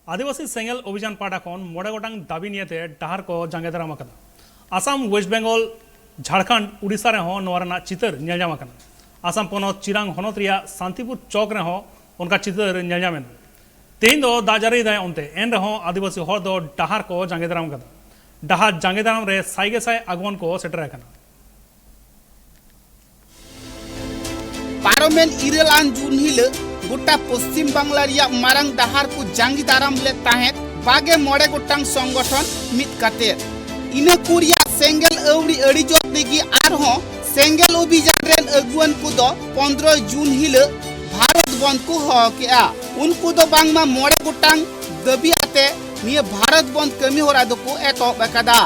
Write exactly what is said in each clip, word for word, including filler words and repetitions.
ᱟᱹᱫᱤᱵᱟᱹᱥᱤ ᱥᱮᱸᱜᱮᱞ ᱚᱵᱷᱤᱡᱟᱱ ᱯᱟᱦᱴᱟ ᱠᱷᱚᱱ ᱢᱚᱬᱮ ᱜᱚᱴᱟᱝ ᱫᱟᱹᱵᱤ ᱱᱤᱭᱮᱛᱮ ᱰᱟᱦᱟᱨ ᱠᱚ ᱡᱟᱸᱜᱮ ᱫᱟᱨᱟᱢ ᱟᱠᱟᱫᱟ᱾ ᱟᱥᱟᱢ, ᱳᱭᱮᱥᱴ ᱵᱮᱝᱜᱚᱞ, ᱡᱷᱟᱲᱠᱷᱚᱸᱰ, ᱩᱰᱤᱥᱟ ᱨᱮᱦᱚᱸ ᱱᱚᱣᱟ ᱨᱮᱱᱟᱜ ᱪᱤᱛᱟᱹᱨ ᱧᱮᱞ ᱧᱟᱢ ᱟᱠᱟᱱᱟ᱾ ᱟᱥᱟᱢ ᱯᱚᱱᱚᱛ ᱪᱤᱨᱟᱝ ᱦᱚᱱᱚᱛ ᱨᱮᱭᱟᱜ ᱥᱟᱱᱛᱤᱯᱩᱨ ᱪᱚᱠ ᱨᱮᱦᱚᱸ ᱚᱱᱠᱟ ᱪᱤᱛᱟᱹᱨ ᱧᱮᱞ ᱧᱟᱢ ᱮᱱᱟ᱾ ᱛᱮᱦᱮᱧ ᱫᱚ ᱫᱟᱜ ᱡᱟᱹᱲᱤᱭᱮᱫᱟᱭ ᱚᱱᱛᱮ, ᱮᱱ ᱨᱮᱦᱚᱸ ᱟᱹᱫᱤᱵᱟᱹᱥᱤ ᱦᱚᱲ ᱫᱚ ᱰᱟᱦᱟᱨ ᱠᱚ ᱡᱟᱸᱜᱮ ᱫᱟᱨᱟᱢ ᱟᱠᱟᱫᱟ᱾ ᱰᱟᱦᱟᱨ ᱡᱟᱸᱜᱮ ᱫᱟᱨᱟᱢ ᱨᱮ ᱥᱟᱭ ᱜᱮᱥᱟᱭ ᱟᱜᱽᱣᱟᱱ ᱠᱚ ᱥᱮᱴᱮᱨ ᱟᱠᱟᱱᱟ᱾ ᱯᱟᱨᱚᱢᱮᱱ ᱤᱨᱟᱹᱞ ᱟᱱ ᱡᱩᱱ ᱦᱤᱞᱚᱜ ᱜᱚᱴᱟ ᱯᱚᱥᱪᱤᱢ ᱵᱟᱝᱞᱟ ᱨᱮᱭᱟᱜ ᱢᱟᱨᱟᱝ ᱰᱟᱦᱟᱨ ᱠᱚ ᱡᱟᱸᱜᱮ ᱫᱟᱨᱟᱢ ᱞᱮᱫ ᱛᱟᱦᱮᱸᱫ ᱵᱟᱜᱮ ᱢᱚᱬᱮ ᱜᱚᱴᱟᱝ ᱥᱚᱝᱜᱚᱴᱷᱚᱱ ᱢᱤᱫ ᱠᱟᱛᱮ᱾ ᱤᱱᱟᱹ ᱠᱚ ᱨᱮᱭᱟᱜ ᱥᱮᱸᱜᱮᱞ ᱟᱹᱣᱲᱤ ᱟᱹᱲᱤᱡᱚᱜ ᱛᱮᱜᱮ ᱟᱨᱦᱚᱸ ᱥᱮᱸᱜᱮᱞ ᱚᱵᱷᱤᱡᱟᱱ ᱨᱮᱱ ᱟᱹᱜᱩᱣᱟᱹᱱ ᱠᱚᱫᱚ ᱯᱚᱱᱫᱽᱨᱚᱭ ᱡᱩᱱ ᱦᱤᱞᱚᱜ ᱵᱷᱟᱨᱚᱛ ᱵᱚᱱᱫᱽ ᱠᱚ ᱦᱚᱦᱚ ᱠᱮᱜᱼᱟ᱾ ᱩᱱᱠᱩ ᱫᱚ ᱵᱟᱝᱢᱟ ᱢᱚᱬᱮ ᱜᱚᱴᱟᱝ ᱫᱟᱹᱵᱤ ᱟᱛᱮ ᱱᱤᱭᱟᱹ ᱵᱷᱟᱨᱚᱛ ᱵᱚᱱᱫᱽ ᱠᱟᱹᱢᱤ ᱦᱚᱨᱟ ᱫᱚᱠᱚ ᱮᱛᱚᱦᱚᱵ ᱟᱠᱟᱫᱟ᱾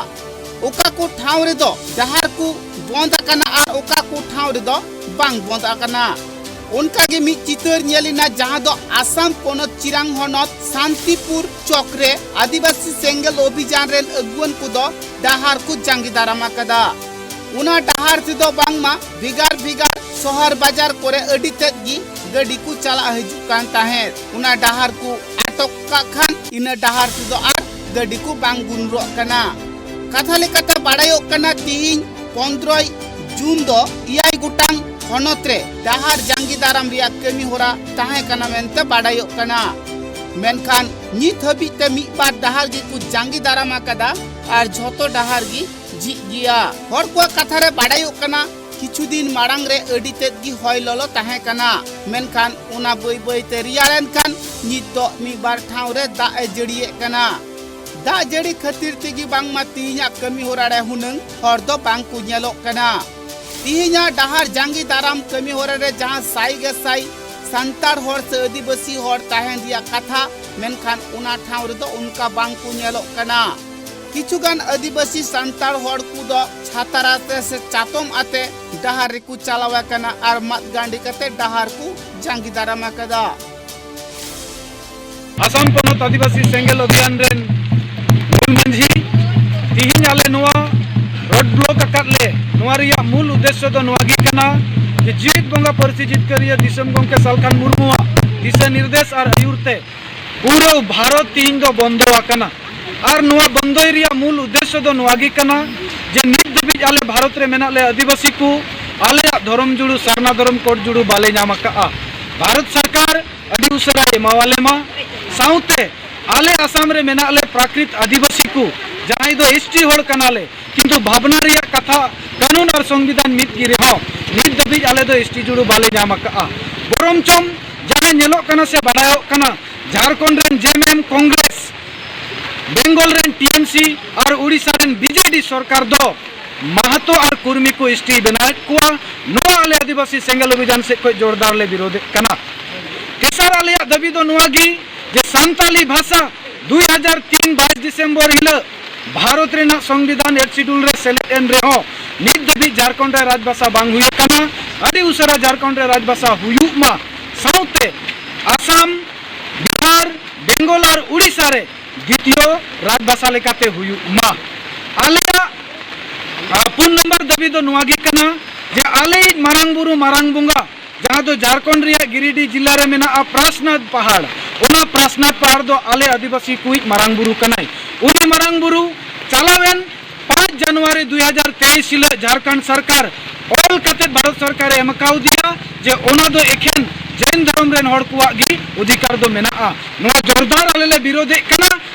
ᱚᱠᱟ ᱠᱚ ᱴᱷᱟᱶ ᱨᱮᱫᱚ ᱰᱟᱦᱟᱨ ᱠᱚ ᱵᱚᱱᱫ ᱟᱠᱟᱱᱟ ᱟᱨ ᱚᱠᱟ ᱠᱚ ᱴᱷᱟᱶ ᱨᱮᱫᱚ ᱵᱟᱝ ᱵᱚᱱᱫ ᱟᱠᱟᱱᱟ᱾ ᱚᱱᱠᱟ ᱜᱮ ᱢᱤᱫ ᱪᱤᱛᱟᱹᱨ ᱧᱮᱞ ᱮᱱᱟ, ᱡᱟᱦᱟᱸ ᱫᱚ ᱟᱥᱟᱢ ᱯᱚᱱᱚᱛ ᱪᱤᱨᱟᱝ ᱦᱚᱱᱚᱛ ᱥᱟᱱᱛᱤᱯᱩᱨ ᱪᱚᱠ ᱨᱮ ᱟᱹᱫᱤᱵᱟᱹᱥᱤ ᱥᱮᱸᱜᱮᱞ ᱚᱵᱷᱤᱡᱟᱱ ᱨᱮᱱ ᱟᱹᱜᱩᱣᱟᱹᱱ ᱠᱚᱫᱚ ᱰᱟᱦᱟᱨ ᱠᱚ ᱡᱟᱸᱜᱮ ᱫᱟᱨᱟᱢ ᱟᱠᱟᱫᱟ᱾ ᱚᱱᱟ ᱰᱟᱦᱟᱨ ᱛᱮᱫᱚ ᱵᱟᱝᱢᱟ ᱵᱷᱮᱜᱟᱨ ᱵᱷᱮᱜᱟᱨ ᱥᱚᱦᱚᱨ ᱵᱟᱡᱟᱨ ᱠᱚᱨᱮ ᱟᱹᱰᱤ ᱛᱮᱫ ᱜᱮ ᱜᱟᱹᱰᱤ ᱠᱚ ᱪᱟᱞᱟᱜ ᱦᱤᱡᱩᱜ ᱠᱟᱱ ᱛᱟᱦᱮᱸᱫ᱾ ᱚᱱᱟ ᱰᱟᱦᱟᱨ ᱠᱚ ᱟᱴᱚᱠ ᱠᱟᱜ ᱠᱷᱟᱱ ᱤᱱᱟᱹ ᱰᱟᱦᱟᱨ ᱛᱮᱫᱚ ᱟᱨ ᱜᱟᱹᱰᱤ ᱠᱚ ᱵᱟᱝ ᱜᱩᱱᱨᱚᱜ ᱠᱟᱱᱟ᱾ ᱠᱟᱛᱷᱟ ᱞᱮᱠᱟᱛᱮ ᱵᱟᱰᱟᱭᱚᱜ ᱠᱟᱱᱟ, ᱛᱤᱦᱤᱧ ᱯᱚᱱᱫᱽᱨᱚᱭ ᱡᱩᱱ ᱫᱚ ᱮᱭᱟᱭ ᱜᱚᱴᱟᱝ ᱦᱚᱱᱚᱛ ᱨᱮ ᱰᱟᱦᱟᱨ ᱡᱟᱸᱜᱮ ᱫᱟᱨᱟᱢ ᱨᱮᱭᱟᱜ ᱠᱟᱹᱢᱤ ᱦᱚᱨᱟ ᱛᱟᱦᱮᱸ ᱠᱟᱱᱟ ᱢᱮᱱᱛᱮ ᱵᱟᱰᱟᱭᱚᱜ ᱠᱟᱱᱟ᱾ ᱢᱮᱱᱠᱷᱟᱱ ᱱᱤᱛ ᱦᱟᱹᱵᱤᱡ ᱛᱮ ᱢᱤᱫ ᱵᱟᱨ ᱰᱟᱦᱟᱨ ᱜᱮᱠᱚ ᱡᱟᱸᱜᱮ ᱫᱟᱨᱟᱢ ᱟᱠᱟᱫᱟ ᱟᱨ ᱡᱷᱚᱛᱚ ᱰᱟᱦᱟᱨ ᱜᱮ ᱡᱷᱤᱡ ᱜᱮᱭᱟ᱾ ᱦᱚᱲ ᱠᱚᱣᱟᱜ ᱠᱟᱛᱷᱟ ᱨᱮ ᱵᱟᱰᱟᱭᱚᱜ ᱠᱟᱱᱟ, ᱠᱤᱪᱷᱩ ᱫᱤᱱ ᱢᱟᱲᱟᱝ ᱨᱮ ᱟᱹᱰᱤ ᱛᱮᱫ ᱜᱮ ᱦᱚᱭ ᱞᱚᱞᱚ ᱛᱟᱦᱮᱸ ᱠᱟᱱᱟ, ᱢᱮᱱᱠᱷᱟᱱ ᱚᱱᱟ ᱵᱟᱹᱭ ᱵᱟᱹᱭ ᱛᱮ ᱨᱮᱭᱟᱲ ᱮᱱ ᱠᱷᱟᱱ ᱱᱤᱛ ᱫᱚ ᱢᱤᱫ ᱵᱟᱨ ᱴᱷᱟᱶ ᱨᱮ ᱫᱟᱜ ᱮ ᱡᱟᱹᱲᱤᱭᱮᱫ ᱠᱟᱱᱟ᱾ ᱫᱟᱜ ᱡᱟᱹᱲᱤ ᱠᱷᱟᱹᱛᱤᱨ ᱛᱮᱜᱮ ᱵᱟᱝᱢᱟ ᱛᱮᱦᱮᱧᱟᱜ ᱠᱟᱹᱢᱤ ᱦᱚᱨᱟ ᱨᱮ ᱦᱩᱱᱟᱹᱝ ᱦᱚᱲ ᱫᱚ ᱵᱟᱝ ᱠᱚ ᱧᱮᱞᱚᱜ ᱠᱟᱱᱟ᱾ ᱛᱮᱦᱮᱧᱟᱜ ᱰᱟᱦᱟᱨ ᱡᱟᱸᱜᱮ ᱫᱟᱨᱟᱢ ᱠᱟᱹᱢᱤ ᱦᱚᱨᱟ ᱨᱮ ᱡᱟᱦᱟᱸ ᱥᱟᱭ ᱜᱮ ᱥᱟᱭ ᱥᱟᱱᱛᱟᱲ ᱦᱚᱲ ᱥᱮ ᱟᱹᱫᱤᱵᱟᱹᱥᱤ ᱦᱚᱲ ᱛᱟᱦᱮᱱ ᱨᱮᱭᱟᱜ ᱠᱟᱛᱷᱟ, ᱢᱮᱱᱠᱷᱟᱱ ᱚᱱᱟ ᱴᱷᱟᱶ ᱨᱮᱫᱚ ᱚᱱᱠᱟ ᱵᱟᱝ ᱠᱚ ᱧᱮᱞᱚᱜ ᱠᱟᱱᱟ᱾ ᱠᱤᱪᱷᱩ ᱜᱟᱱ ᱟᱹᱫᱤᱵᱟᱹᱥᱤ ᱥᱟᱱᱛᱟᱲ ᱦᱚᱲ ᱠᱚᱫᱚ ᱪᱷᱟᱛᱟᱨ ᱟᱛᱮ ᱥᱮ ᱪᱟᱛᱚᱢ ᱟᱛᱮ ᱰᱟᱦᱟᱨ ᱨᱮᱠᱚ ᱪᱟᱞᱟᱣ ᱟᱠᱟᱱᱟ ᱟᱨ ᱢᱟᱫ ᱜᱟᱸᱰᱮ ᱠᱟᱛᱮ ᱰᱟᱦᱟᱨ ᱠᱚ ᱡᱟᱸᱜᱮ ᱫᱟᱨᱟᱢ ᱟᱠᱟᱫᱟ᱾ ᱟᱥᱟᱢ ᱯᱚᱱᱚᱛ ᱟᱹᱫᱤᱵᱟᱹᱥᱤ ᱥᱮᱸᱜᱮᱞ ᱚᱵᱷᱤᱭᱟᱱ ᱨᱮᱱ ᱢᱩᱞ ᱢᱟᱹᱡᱷᱤ, ᱛᱤᱦᱤᱧ ᱟᱞᱮ ᱱᱚᱣᱟ ᱨᱳᱰ ᱵᱞᱚᱠ ᱟᱠᱟᱫ ᱞᱮ, ᱱᱚᱣᱟ ᱨᱮᱭᱟᱜ ᱢᱩᱞ ᱩᱫᱽᱫᱮᱥᱥᱚ ᱫᱚ ᱱᱚᱣᱟ ᱜᱮ ᱠᱟᱱᱟ ᱡᱮ ᱡᱤᱣᱤᱫ ᱵᱚᱸᱜᱟ ᱯᱟᱹᱨᱥᱤ ᱡᱤᱛᱠᱟᱹᱨᱤᱭᱟᱹ ᱫᱤᱥᱚᱢ ᱜᱚᱢᱠᱮ ᱥᱟᱞᱠᱷᱟᱱ ᱢᱩᱨᱢᱩᱣᱟᱜ ᱫᱤᱥᱟᱹ ᱱᱤᱨᱫᱮᱥ ᱟᱨ ᱟᱹᱭᱩᱨ ᱛᱮ ᱯᱩᱨᱟᱹ ᱵᱷᱟᱨᱚᱛ ᱛᱤᱦᱤᱧ ᱫᱚ ᱵᱚᱱᱫᱚ ᱟᱠᱟᱱᱟ᱾ ᱟᱨ ᱱᱚᱣᱟ ᱵᱚᱱᱫᱚᱭ ᱨᱮᱭᱟᱜ ᱢᱩᱞ ᱩᱫᱽᱫᱮᱥᱥᱚ ᱫᱚ ᱱᱚᱣᱟ ᱜᱮ ᱠᱟᱱᱟ ᱡᱮ ᱱᱤᱛ ᱫᱷᱟᱹᱵᱤᱡ ᱟᱞᱮ ᱵᱷᱟᱨᱚᱛ ᱨᱮ ᱢᱮᱱᱟᱜ ᱞᱮ ᱟᱹᱫᱤᱵᱟᱹᱥᱤ ᱠᱚ ᱟᱞᱮᱭᱟᱜ ᱫᱷᱚᱨᱚᱢ ᱡᱩᱲᱩ ᱥᱟᱨᱱᱟ ᱫᱷᱚᱨᱚᱢ ᱠᱳᱰ ᱡᱩᱲᱩ ᱵᱟᱞᱮ ᱧᱟᱢ ᱟᱠᱟᱫᱼᱟ᱾ ᱵᱷᱟᱨᱚᱛ ᱥᱚᱨᱠᱟᱨ ᱟᱹᱰᱤ ᱩᱥᱟᱹᱨᱟ ᱮᱢᱟᱣᱟᱞᱮ ᱢᱟ᱾ ᱥᱟᱶᱛᱮ ᱟᱞᱮ ᱟᱥᱟᱢ ᱨᱮ ᱢᱮᱱᱟᱜ ᱞᱮ ᱯᱨᱟᱠᱨᱤᱛ ᱟᱹᱫᱤᱵᱟᱹᱥᱤ ᱠᱚ, ᱡᱟᱦᱟᱸᱭ ᱫᱚ ᱮᱥ ᱴᱤ ᱦᱚᱲ ᱠᱟᱱᱟᱞᱮ, ᱠᱤᱱᱛᱩ ᱵᱷᱟᱵᱽᱱᱟ ᱨᱮᱭᱟᱜ ᱠᱟᱛᱷᱟ, ᱠᱟᱹᱱᱩᱱ ᱟᱨ ᱥᱚᱝᱵᱤᱫᱷᱟᱱ ᱢᱤᱫ ᱜᱮ ᱨᱮᱦᱚᱸ ᱱᱤᱛ ᱫᱷᱟᱹᱵᱤᱡ ᱟᱞᱮ ᱫᱚ ᱮᱥ ᱴᱤ ᱡᱩᱲᱩ ᱵᱟᱞᱮ ᱧᱟᱢ ᱟᱠᱟᱫᱼᱟ᱾ ᱵᱚᱨᱚᱝ ᱪᱚᱝ ᱡᱟᱦᱟᱸ ᱧᱮᱞᱚᱜ ᱠᱟᱱᱟ ᱥᱮ ᱵᱟᱰᱟᱭᱚᱜ ᱠᱟᱱᱟ, ᱡᱷᱟᱲᱠᱷᱚᱸᱰ ᱨᱮᱱ ᱡᱮ ᱮᱢ ᱮᱢ ᱠᱚᱝᱜᱨᱮᱥ, ᱵᱮᱝᱜᱚᱞ ᱨᱮᱱ ᱴᱤ ᱮᱢ ᱥᱤ ᱟᱨ ᱩᱲᱤᱥᱥᱟ ᱨᱮᱱ ᱵᱤ ᱡᱮ ᱰᱤ ᱥᱚᱨᱠᱟᱨ ᱫᱚ ᱢᱟᱦᱟᱛᱚ ᱟᱨ ᱠᱩᱨᱢᱤ ᱠᱚ ᱮᱥ ᱴᱤ ᱵᱮᱱᱟᱣᱮᱫ ᱠᱚᱣᱟ᱾ ᱱᱚᱣᱟ ᱟᱞᱮ ᱟᱹᱫᱤᱵᱟᱹᱥᱤ ᱥᱮᱸᱜᱮᱞ ᱚᱵᱷᱤᱡᱟᱱ ᱥᱮᱫ ᱠᱷᱚᱱ ᱡᱳᱨᱫᱟᱨ ᱞᱮ ᱵᱤᱨᱳᱫᱷᱮᱫ ᱠᱟᱱᱟ᱾ ᱛᱮᱥᱟᱨ ᱟᱞᱮᱭᱟᱜ ᱫᱟᱹᱵᱤ ᱫᱚ ᱱᱚᱣᱟ ᱜᱮ ᱡᱮ ᱥᱟᱱᱛᱟᱞᱤ ᱵᱷᱟᱥᱟ ᱫᱩᱭ ᱦᱟᱡᱟᱨ ᱛᱤᱱ ᱵᱟᱭᱤᱥ ᱰᱤᱥᱮᱢᱵᱚᱨ ᱦᱤᱞᱳᱜ ᱵᱷᱟᱨᱚᱛ ᱨᱮᱱᱟᱜ ᱥᱚᱝᱵᱤᱫᱷᱟᱱ ᱮᱭᱤᱴ ᱥᱤᱰᱩᱞ ᱨᱮ ᱥᱮᱞᱮᱫ ᱮᱱ ᱨᱮᱦᱚᱸ ᱱᱤᱛ ᱫᱷᱟᱹᱵᱤᱡ ᱡᱷᱟᱲᱠᱷᱚᱸᱰ ᱨᱮ ᱨᱟᱡᱽᱵᱷᱟᱥᱟ ᱵᱟᱝ ᱦᱩᱭ ᱟᱠᱟᱱᱟ᱾ ᱟᱹᱰᱤ ᱩᱥᱟᱹᱨᱟ ᱡᱷᱟᱲᱠᱷᱚᱸᱰ ᱨᱮ ᱨᱟᱡᱽᱵᱷᱟᱥᱟ ᱦᱩᱭᱩᱜ ᱢᱟ, ᱥᱟᱶᱛᱮ ᱟᱥᱟᱢ, ᱵᱤᱦᱟᱨ, ᱵᱮᱝᱜᱚᱞ ᱟᱨ ᱩᱲᱤᱥᱥᱟ ᱨᱮ ᱫᱤᱛᱤᱭᱚ ᱨᱟᱡᱽᱵᱷᱟᱥᱟ ᱞᱮᱠᱟᱛᱮ ᱦᱩᱭᱩᱜ ᱢᱟ᱾ ᱟᱞᱮᱭᱟᱜ, ᱟ, ᱯᱩᱱ ᱱᱚᱢᱵᱚᱨ ᱫᱟᱹᱵᱤ ᱫᱚ ᱱᱚᱣᱟ ᱜᱮ ᱠᱟᱱᱟ ᱡᱮ ᱟᱞᱮᱭᱤᱡ ᱢᱟᱨᱟᱝ ᱵᱩᱨᱩ ᱢᱟᱨᱟᱝ ᱵᱚᱸᱜᱟ, ᱡᱟᱦᱟᱸ ᱫᱚ ᱡᱷᱟᱲᱠᱷᱚᱸᱰ ᱨᱮᱭᱟᱜ ᱜᱤᱨᱤᱰᱤ ᱡᱤᱞᱟ ᱨᱮ ᱢᱮᱱᱟᱜᱼᱟ ᱯᱨᱟᱥᱱᱟᱛᱷ ᱯᱟᱦᱟᱲ, ᱚᱱᱟ ᱯᱨᱟᱥᱱᱟᱛᱷ ᱯᱟᱦᱟᱲ ᱫᱚ ᱟᱞᱮ ᱟᱹᱫᱤᱵᱟᱹᱥᱤ ᱠᱚᱭᱤᱡ ᱢᱟᱨᱟᱝ ᱵᱩᱨᱩ ᱠᱟᱱᱟᱭ᱾ ᱩᱱᱤ ᱢᱟᱨᱟᱝ ᱵᱩᱨᱩ ᱪᱟᱞᱟᱣᱮᱱ ᱯᱟᱸᱪ ᱡᱟᱱᱩᱣᱟᱨᱤ ᱫᱩᱭ ᱦᱟᱡᱟᱨ ᱛᱮᱭᱤᱥ ᱦᱤᱞᱳᱜ ᱡᱷᱟᱲᱠᱷᱚᱸᱰ ᱥᱚᱨᱠᱟᱨ ᱚᱞ ᱠᱟᱛᱮ ᱵᱷᱟᱨᱚᱛ ᱥᱚᱨᱠᱟᱨᱮ ᱮᱢ ᱠᱟᱣᱫᱮᱭᱟ ᱡᱮ ᱚᱱᱟ ᱫᱚ ᱮᱠᱷᱮᱱ ᱡᱮᱱ ᱫᱷᱚᱨᱚᱢ ᱨᱮᱱ ᱦᱚᱲ ᱠᱚᱣᱟᱜ ᱜᱮ ᱚᱫᱷᱤᱠᱟᱨ ᱫᱚ ᱢᱮᱱᱟᱜᱼᱟ᱾ ᱱᱚᱣᱟ ᱡᱳᱨᱫᱟᱨ ᱟᱞᱮ ᱞᱮ ᱵᱤᱨᱳᱫᱷᱮᱫ ᱠᱟᱱᱟ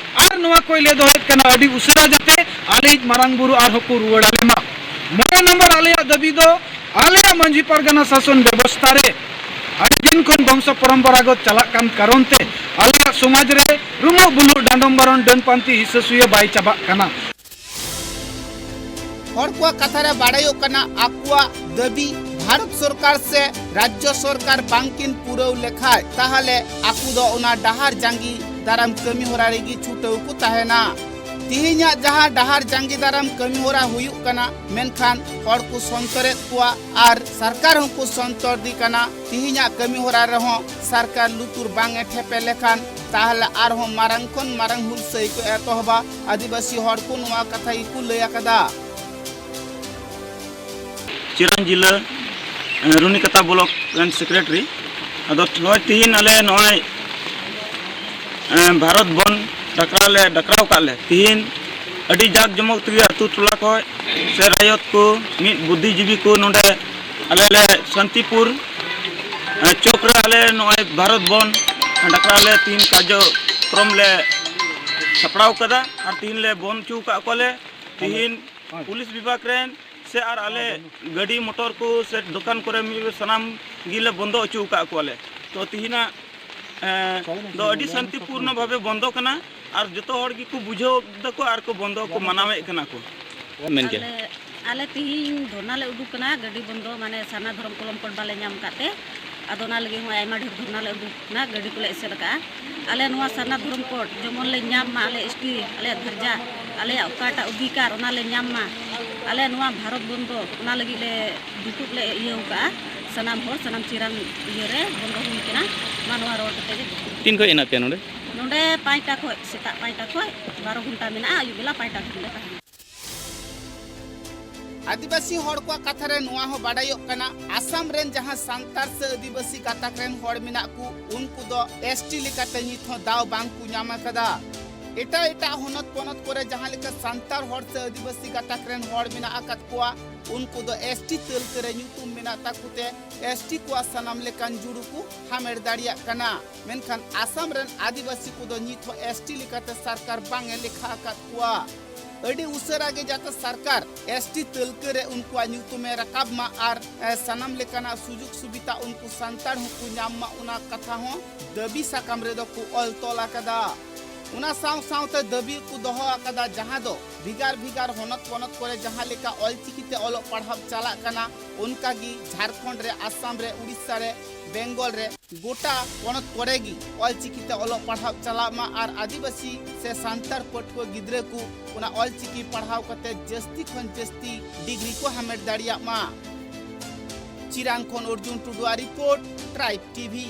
ᱟᱨ ᱱᱚᱣᱟ ᱠᱚᱭ ᱞᱮ ᱫᱚᱦᱚᱭᱮᱫ ᱠᱟᱱᱟ ᱟᱹᱰᱤ ᱩᱥᱟᱹᱨᱟ ᱡᱟᱛᱮ ᱟᱞᱮᱭᱤᱡ ᱢᱟᱨᱟᱝ ᱵᱩᱨᱩ ᱟᱨᱦᱚᱸ ᱠᱚ ᱨᱩᱣᱟᱹᱲ ᱟᱞᱮ ᱢᱟ᱾ ᱢᱚᱬᱮ ᱱᱚᱢᱵᱚᱨ ᱟᱞᱮᱭᱟᱜ ᱫᱟᱹᱵᱤ ᱫᱚ ᱟᱞᱮᱭᱟᱜ ᱢᱟᱹᱡᱷᱤ ᱯᱟᱨᱜᱟᱱᱟ ᱥᱟᱥᱚᱱ ᱵᱮᱵᱚᱥᱛᱷᱟ ᱨᱮ ᱟᱹᱰᱤ ᱫᱤᱱ ᱠᱷᱚᱱ ᱵᱚᱝᱥᱚ ᱯᱚᱨᱚᱢᱯᱚᱨᱟᱜᱚᱛ ᱪᱟᱞᱟᱜ ᱠᱟᱱ ᱠᱟᱨᱚᱱ ᱛᱮ ᱟᱞᱮᱭᱟᱜ ᱥᱚᱢᱟᱡᱽ ᱨᱮ ᱨᱩᱢᱩᱜ ᱵᱩᱞᱩᱜ, ᱰᱟᱸᱰᱚᱢ ᱵᱟᱨᱚᱱ, ᱰᱟᱹᱱ ᱯᱟᱱᱛᱤ, ᱦᱤᱥᱟᱹ ᱥᱩᱭᱟᱹ ᱵᱟᱭ ᱪᱟᱵᱟᱜ ᱠᱟᱱᱟ᱾ ᱦᱚᱲ ᱠᱚᱣᱟᱜ ᱠᱟᱛᱷᱟ ᱨᱮ ᱵᱟᱲᱟᱭᱚᱜ ᱠᱟᱱᱟ, ᱟᱠᱚᱣᱟᱜ ᱫᱟᱹᱵᱤ ᱵᱷᱟᱨᱚᱛ ᱥᱚᱨᱠᱟᱨ ᱥᱮ ᱨᱟᱡᱽᱡᱚ ᱥᱚᱨᱠᱟᱨ ᱵᱟᱝᱠᱤᱱ ᱯᱩᱨᱟᱹᱣ ᱞᱮᱠᱷᱟᱡ, ᱛᱟᱦᱞᱮ ᱟᱠᱚ ᱫᱚ ᱚᱱᱟ ᱰᱟᱦᱟᱨ ᱡᱟᱸᱜᱤ ᱫᱟᱨᱟᱢ ᱠᱟᱹᱢᱤ ᱦᱚᱨᱟ ᱨᱮᱜᱮ ᱪᱷᱩᱴᱟᱹᱣ ᱠᱚ ᱛᱟᱦᱮᱱᱟ᱾ ᱛᱤᱦᱤᱧᱟᱜ ᱡᱟᱦᱟᱸ ᱰᱟᱦᱟᱨ ᱡᱟᱸᱜᱤ ᱫᱟᱨᱟᱢ ᱠᱟᱹᱢᱤ ᱦᱚᱨᱟ ᱦᱩᱭᱩᱜ ᱠᱟᱱᱟ, ᱢᱮᱱᱠᱷᱟᱱ ᱦᱚᱲ ᱠᱚ ᱥᱚᱱᱛᱚᱨᱮᱫ ᱠᱚᱣᱟ ᱟᱨ ᱥᱚᱨᱠᱟᱨ ᱦᱚᱸᱠᱚ ᱥᱚᱱᱛᱚᱨ ᱫᱤ ᱠᱟᱱᱟ᱾ ᱛᱤᱦᱤᱧᱟᱜ ᱠᱟᱹᱢᱤ ᱦᱚᱨᱟ ᱨᱮᱦᱚᱸ ᱥᱚᱨᱠᱟᱨ ᱞᱩᱛᱩᱨ ᱵᱟᱝ ᱮ ᱴᱷᱮᱯᱮ ᱞᱮᱠᱷᱟᱱ, ᱛᱟᱦᱞᱮ ᱟᱨᱦᱚᱸ ᱢᱟᱨᱟᱝ ᱠᱷᱚᱱ ᱢᱟᱨᱟᱝ ᱦᱩᱞᱥᱟᱹᱭ ᱠᱚ ᱮᱛᱚᱦᱚᱵᱟ᱾ ᱟᱹᱫᱤᱵᱟᱹᱥᱤ ᱦᱚᱲ ᱠᱚ ᱱᱚᱣᱟ ᱠᱟᱛᱷᱟ ᱜᱮᱠᱚ ᱞᱟᱹᱭ ᱟᱠᱟᱫᱟ᱾ ᱪᱤᱨᱟᱱ ᱡᱤᱞᱟᱹ, ᱮ, ᱨᱩᱱᱤᱠᱟᱛᱟ ᱵᱞᱚᱠ ᱨᱮᱱ ᱥᱮᱠᱨᱮᱴᱟᱨᱤ᱾ ᱟᱫᱚ ᱱᱚᱜᱼᱚᱭ ᱛᱤᱦᱤᱧ ᱟᱞᱮ ᱱᱚᱜᱼᱚᱭ ᱮᱸ, ᱵᱷᱟᱨᱚᱛ ᱵᱚᱱ ᱰᱟᱠᱨᱟᱣ ᱞᱮ ᱰᱟᱠᱨᱟᱣ ᱠᱟᱜ ᱞᱮ, ᱛᱤᱦᱤᱧ ᱟᱹᱰᱤ ᱡᱟᱠ ᱡᱚᱢᱚᱠ ᱛᱮᱜᱮ ᱟᱹᱛᱩ ᱴᱚᱞᱟ ᱠᱷᱚᱡ ᱥᱮ ᱨᱟᱭᱚᱛ ᱠᱚ, ᱢᱤᱫ ᱵᱩᱫᱽᱫᱷᱤᱡᱤᱵᱤ ᱠᱚ ᱱᱚᱰᱮ ᱟᱞᱮ ᱞᱮ ᱥᱟᱱᱛᱤᱯᱩᱨ, ᱮᱸ, ᱪᱚᱠ ᱨᱮ ᱟᱞᱮ ᱱᱚᱜᱼᱚᱭ ᱵᱷᱟᱨᱚᱛ ᱵᱚᱱ ᱰᱟᱠᱨᱟᱣ ᱞᱮ ᱛᱤᱦᱤᱧ ᱠᱟᱨᱡᱚᱠᱨᱚᱢ ᱞᱮ ᱥᱟᱯᱲᱟᱣ ᱠᱟᱫᱟ ᱟᱨ ᱛᱤᱦᱤᱧ ᱞᱮ ᱵᱚᱱᱫ ᱦᱚᱪᱚ ᱟᱠᱟᱫ ᱠᱚᱣᱟᱞᱮ᱾ ᱛᱤᱦᱤᱧ ᱯᱩᱞᱤᱥ ᱵᱤᱵᱷᱟᱜᱽ ᱨᱮᱱ ᱥᱮ ᱟᱨ ᱟᱞᱮ ᱜᱟᱹᱰᱤ ᱢᱚᱴᱚᱨ ᱠᱚ ᱥᱮ ᱫᱚᱠᱟᱱ ᱠᱚᱨᱮ ᱢᱤᱫ ᱥᱟᱱᱟᱢ ᱜᱮᱞᱮ ᱵᱚᱱᱫᱚ ᱦᱚᱪᱚ ᱟᱠᱟᱫ ᱠᱚᱣᱟᱞᱮ᱾ ᱛᱚ ᱛᱤᱦᱤᱧᱟᱜ, ᱮᱸ, ᱫᱚ ᱟᱹᱰᱤ ᱥᱟᱱᱛᱤᱯᱩᱨᱱᱚ ᱵᱷᱟᱵᱮ ᱵᱚᱱᱫᱚ ᱠᱟᱱᱟ ᱟᱨ ᱡᱚᱛᱚ ᱦᱚᱲ ᱜᱮᱠᱚ ᱵᱩᱡᱷᱟᱹᱣ ᱫᱟᱠᱚ ᱟᱨ ᱠᱚ ᱵᱚᱱᱫᱚ ᱠᱚ ᱢᱟᱱᱟᱣᱮᱫ ᱠᱟᱱᱟ ᱠᱚ᱾ ᱢᱮᱱ ᱠᱮᱫ᱾ ᱟᱞᱮ, ᱟᱞᱮ ᱛᱤᱦᱤᱧ ᱫᱷᱚᱨᱱᱟ ᱞᱮ ᱩᱰᱩᱠ ᱠᱟᱱᱟ, ᱜᱟᱹᱰᱤ ᱵᱚᱱᱫᱚ, ᱢᱟᱱᱮ ᱥᱟᱨᱱᱟ ᱫᱷᱚᱨᱚᱢ ᱠᱚᱞᱚᱢ ᱠᱳᱰ ᱵᱟᱞᱮ ᱧᱟᱢ ᱟᱠᱟᱫ ᱛᱮ, ᱟᱫᱚ ᱚᱱᱟ ᱞᱟᱹᱜᱤᱫ ᱦᱚᱸ ᱟᱭᱢᱟ ᱰᱷᱮᱨ ᱫᱷᱚᱨᱱᱟ ᱞᱮ ᱩᱰᱩᱠ ᱠᱟᱱᱟ, ᱜᱟᱹᱰᱤ ᱠᱚᱞᱮ ᱮᱥᱮᱫ ᱟᱠᱟᱫᱼᱟ᱾ ᱟᱞᱮ ᱱᱚᱣᱟ ᱥᱟᱨᱱᱟ ᱫᱷᱚᱨᱚᱢ ᱠᱳᱰ ᱡᱮᱢᱚᱱ ᱞᱮ ᱧᱟᱢ ᱢᱟ, ᱟᱞᱮ ᱮᱥ ᱴᱤ, ᱟᱞᱮᱭᱟᱜ ᱫᱷᱟᱨᱡᱟ, ᱟᱞᱮᱭᱟᱜ ᱚᱠᱟᱴᱟᱜ ᱚᱫᱷᱤᱠᱟᱨ ᱚᱱᱟ ᱞᱮ ᱧᱟᱢ ᱢᱟ, ᱟᱞᱮ ᱱᱚᱣᱟ ᱵᱷᱟᱨᱚᱛ ᱵᱚᱱᱫᱚ ᱚᱱᱟ ᱞᱟᱹᱜᱤᱫ ᱞᱮ ᱫᱩᱯᱩᱜ ᱞᱮ ᱤᱭᱟᱹ ᱟᱠᱟᱫᱼᱟ᱾ ᱥᱟᱱᱟᱢ ᱦᱚᱲ, ᱥᱟᱱᱟᱢ ᱪᱤᱨᱟᱱ ᱤᱭᱟᱹ ᱨᱮ ᱵᱚᱱᱫᱚ ᱦᱩᱭ ᱠᱟᱱᱟ, ᱢᱟ ᱱᱚᱣᱟ ᱨᱚᱲ ᱠᱟᱛᱮ ᱜᱮ᱾ ᱛᱤᱱ ᱠᱷᱚᱡ ᱦᱮᱱᱟᱜ ᱯᱮᱭᱟ ᱱᱚᱰᱮ? ᱱᱚᱰᱮ ᱯᱟᱸᱪᱴᱟ ᱠᱷᱚᱡ, ᱥᱮᱛᱟᱜ ᱯᱟᱸᱪᱴᱟ ᱠᱷᱚᱡ ᱵᱟᱨᱚ ᱜᱷᱚᱱᱴᱟ ᱢᱮᱱᱟᱜᱼᱟ, ᱟᱹᱭᱩᱵ ᱵᱮᱞᱟ ᱯᱟᱸᱪᱴᱟ ᱫᱷᱟᱹᱵᱤᱡ ᱞᱮ ᱛᱟᱦᱮᱱᱟ᱾ ᱟᱹᱫᱤᱵᱟᱹᱥᱤ ᱦᱚᱲ ᱠᱚᱣᱟᱜ ᱠᱟᱛᱷᱟ ᱨᱮ ᱱᱚᱣᱟ ᱦᱚᱸ ᱵᱟᱰᱟᱭᱚᱜ ᱠᱟᱱᱟ, ᱟᱥᱟᱢ ᱨᱮᱱ ᱡᱟᱦᱟᱸ ᱥᱟᱱᱛᱟᱲ ᱥᱮ ᱟᱹᱫᱤᱵᱟᱹᱥᱤ ᱜᱟᱛᱟᱠ ᱨᱮᱱ ᱦᱚᱲ ᱢᱮᱱᱟᱜ ᱠᱚ, ᱩᱱᱠᱩ ᱫᱚ ᱮᱥ ᱴᱤ ᱞᱮᱠᱟᱛᱮ ᱱᱤᱛ ᱦᱚᱸ ᱫᱟᱣ ᱵᱟᱝ ᱠᱚ ᱧᱟᱢ ᱟᱠᱟᱫᱟ᱾ ᱮᱴᱟᱜ ᱮᱴᱟᱜ ᱦᱚᱱᱚᱛ ᱯᱚᱱᱚᱛ ᱠᱚᱨᱮ ᱡᱟᱦᱟᱸ ᱞᱮᱠᱟ ᱥᱟᱱᱛᱟᱲ ᱦᱚᱲ ᱥᱮ ᱟᱹᱫᱤᱵᱟᱹᱥᱤ ᱜᱟᱛᱟᱠ ᱨᱮᱱ ᱦᱚᱲ ᱢᱮᱱᱟᱜ ᱟᱠᱟᱫ ᱠᱚᱣᱟ, ᱩᱱᱠᱩ ᱫᱚ ᱮᱥ ᱴᱤ ᱛᱟᱹᱞᱠᱟᱹ ᱨᱮ ᱧᱩᱛᱩᱢ ᱢᱮᱱᱟᱜ ᱛᱟᱠᱚ ᱛᱮ ᱮᱥ ᱴᱤ ᱠᱚᱣᱟᱜ ᱥᱟᱱᱟᱢ ᱞᱮᱠᱟᱱ ᱡᱩᱲᱩ ᱠᱚ ᱦᱟᱢᱮᱴ ᱫᱟᱲᱮᱭᱟᱜ ᱠᱟᱱᱟ᱾ ᱢᱮᱱᱠᱷᱟᱱ ᱟᱥᱟᱢ ᱨᱮᱱ ᱟᱹᱫᱤᱵᱟᱹᱥᱤ ᱠᱚᱫᱚ ᱱᱤᱛ ᱦᱚᱸ ᱮᱥ ᱴᱤ ᱞᱮᱠᱟᱛᱮ ᱥᱚᱨᱠᱟᱨ ᱵᱟᱝ ᱮ ᱞᱮᱠᱷᱟ ᱟᱠᱟᱫ ᱠᱚᱣᱟ᱾ ᱟᱹᱰᱤ ᱩᱥᱟᱹᱨᱟ ᱜᱮ ᱡᱟᱛᱮ ᱥᱚᱨᱠᱟᱨ ᱮᱥ ᱴᱤ ᱛᱟᱹᱞᱠᱟᱹ ᱨᱮ ᱩᱱᱠᱩᱣᱟᱜ ᱧᱩᱛᱩᱢ ᱮ ᱨᱟᱠᱟᱵ ᱢᱟ ᱟᱨ, ᱮ, ᱥᱟᱱᱟᱢ ᱞᱮᱠᱟᱱᱟᱜ ᱥᱩᱡᱳᱜᱽ ᱥᱩᱵᱤᱫᱷᱟ ᱩᱱᱠᱩ ᱥᱟᱱᱛᱟᱲ ᱦᱚᱸᱠᱚ ᱧᱟᱢ ᱢᱟ, ᱚᱱᱟ ᱠᱟᱛᱷᱟ ᱦᱚᱸ ᱫᱟᱹᱵᱤ ᱥᱟᱠᱟᱢ ᱨᱮᱫᱚ ᱠᱚ ᱚᱞ ᱛᱚᱞ ᱟᱠᱟᱫᱟ᱾ ᱚᱱᱟ ᱥᱟᱶ ᱥᱟᱶᱛᱮ ᱫᱟᱹᱵᱤ ᱠᱚ ᱫᱚᱦᱚ ᱟᱠᱟᱫᱟ, ᱡᱟᱦᱟᱸ ᱫᱚ ᱵᱷᱮᱜᱟᱨ ᱵᱷᱮᱜᱟᱨ ᱦᱚᱱᱚᱛ ᱯᱚᱱᱚᱛ ᱠᱚᱨᱮ ᱡᱟᱦᱟᱸ ᱞᱮᱠᱟ ᱚᱞᱪᱤᱠᱤ ᱛᱮ ᱚᱞᱚᱜ ᱯᱟᱲᱦᱟᱣ ᱪᱟᱞᱟᱜ ᱠᱟᱱᱟ, ᱚᱱᱠᱟ ᱜᱮ ᱡᱷᱟᱲᱠᱷᱚᱸᱰ ᱨᱮ, ᱟᱥᱟᱢ ᱨᱮ, ᱩᱲᱤᱥᱥᱟ ᱨᱮ, ᱵᱮᱝᱜᱚᱞ ᱨᱮ, ᱜᱚᱴᱟ ᱯᱚᱱᱚᱛ ᱠᱚᱨᱮ ᱜᱮ ᱚᱞᱪᱤᱠᱤ ᱛᱮ ᱚᱞᱚᱜ ᱯᱟᱲᱦᱟᱣ ᱪᱟᱞᱟᱜ ᱢᱟ ᱟᱨ ᱟᱹᱫᱤᱵᱟᱹᱥᱤ ᱥᱮ ᱥᱟᱱᱛᱟᱲ ᱯᱟᱹᱴᱷᱩᱣᱟᱹ ᱜᱤᱫᱽᱨᱟᱹ ᱠᱚ ᱚᱱᱟ ᱚᱞᱪᱤᱠᱤ ᱯᱟᱲᱦᱟᱣ ᱠᱟᱛᱮ ᱡᱟᱹᱥᱛᱤ ᱠᱷᱚᱱ ᱡᱟᱹᱥᱛᱤ ᱰᱤᱜᱽᱨᱤ ᱠᱚ ᱦᱟᱢᱮᱴ ᱫᱟᱲᱮᱭᱟᱜ ᱢᱟ᱾ ᱪᱤᱨᱟᱝ ᱠᱷᱚᱱ ᱚᱨᱡᱩᱱ ᱴᱩᱰᱩᱣᱟᱜ ᱨᱤᱯᱳᱨᱴ, ᱴᱨᱟᱭᱤᱵᱽ ᱴᱤᱵᱷᱤ᱾